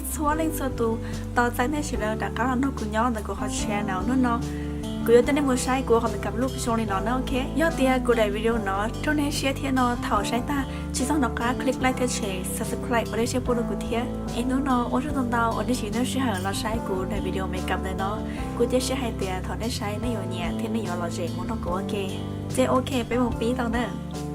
Txhua leej txhua tus tau txais nej sawv daws rov qab los nrog kuv nyob ntawm kuv qhov channel hnub no. Kuv yuav coj nej mus saib kuv qhov makeup look zoo li no na, ok. Yog tias kuv daim video no raug nej siab thiab no, thaum saib tag tsis txhob hnov qab click like thiab share, subscribe ua dej siab pub rau kuv thiab. Es hnub no ua tsaug ntau ntau uas nej tseem nyob sij hawm los saib kuv daim video makeup ntawm no. Kuv cia siab hais tias thaum nej saib nej yuav nyiam thiab nej yuav lom zem mus nrog kuv ua ke. Ces ok, peb mus pib tau nawb.